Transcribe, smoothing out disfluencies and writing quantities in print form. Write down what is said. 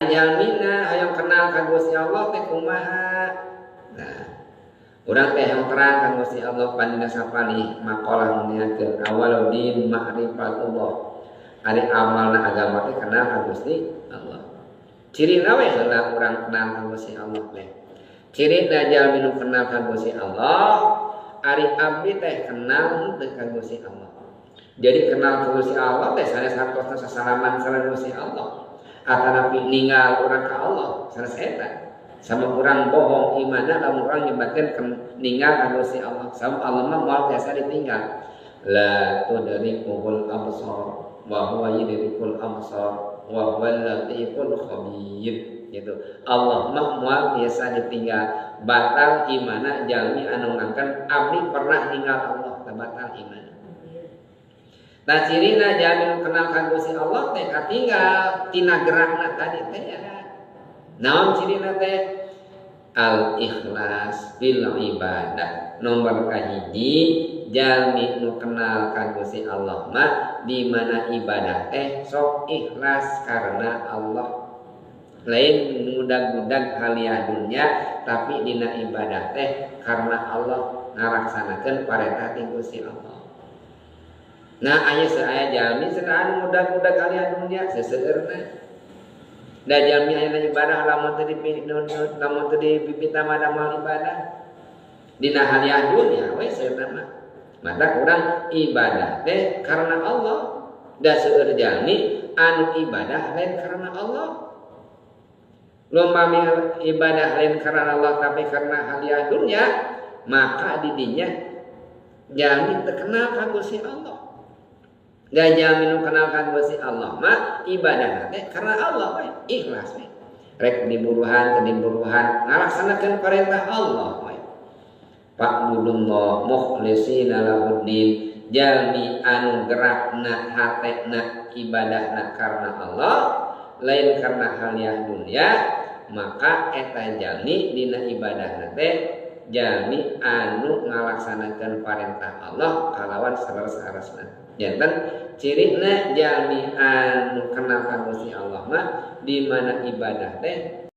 Jalmina hayang kenal ka Gusti Allah teh kumaha. Nah, urang teh hayang terang ka Gusti Allah pandina sapalih maqalah niatkeun awaluddin ma'rifatullah. Ari amalna agama teh kenal ka Gusti Allah. Cirina we heula urang kenal ka Gusti Allah teh. Cirina jalmi nu kenal ka Gusti Allah, ari abdi teh kenal teh ka Gusti Allah. Jadi kenal ka Gusti Allah teh sanes hartosna sasalaman sareng Gusti Allah. Atanapi ninggal urang ka Allah sanes eta. Sama urang bohong imana lamun urang nyebatkeun ninggal ka Gusti Allah. Sama Allah mah moal tiasa ditinggal. La tudrikuhul absar wa huwa yudrikul absar wa huwal latiful khabir gitu. Allah mah moal tiasa ditinggal. Batal imana jalmi anu ngangken abdi pernah ninggal Allah, tah batal imana. Nah cirina jalmi kenal ka Gusti Allah teh katinggal tina gerakna tadi teh ya. Naon cirina teh? Al ikhlas bil ibadah. Nomor kahiji jalmi nu kenal ka Gusti Allah mah di mana ibadah teh sok ikhlas karena Allah. Lain ngudag-ngudag haliah dunya tapi dina ibadah teh karena Allah ngalaksanakeun parentah ti Gusti Allah. Nah aya saaya jalmi cenah ngudag-ngudag haliah dunya seseueurna. Da jalmi aya ibadah lamun teu lamun teu dipipita mah moal ibadah. Dina haliah dunya we seueurna mah. Mata kurang ibadah teh karena Allah. Da seueur jalmi anu ibadah lain karena Allah. Lomba ibadah lain karena Allah tapi karena haliah dunya, maka didinya jalmi teu kenal ka Gusti Allah. Da jalmi nu kenal ka Gusti Allah mah ibadah teh karena Allah we, ikhlas we. Rek diburuhan teu diburuhan ngalaksanakeun perintah Allah we. Fa'budullah mukhlisina lahuddin, jalmi anu gerakna hatena ibadahna karena Allah lain karena haliah dunya, maka eta jalmi dina ibadahna teh jalmi anu ngalaksanakeun perintah Allah kalawan saleres-saleresna. Janten cirina jalmi anu kenal ka Gusti Allah mah di mana ibadah teh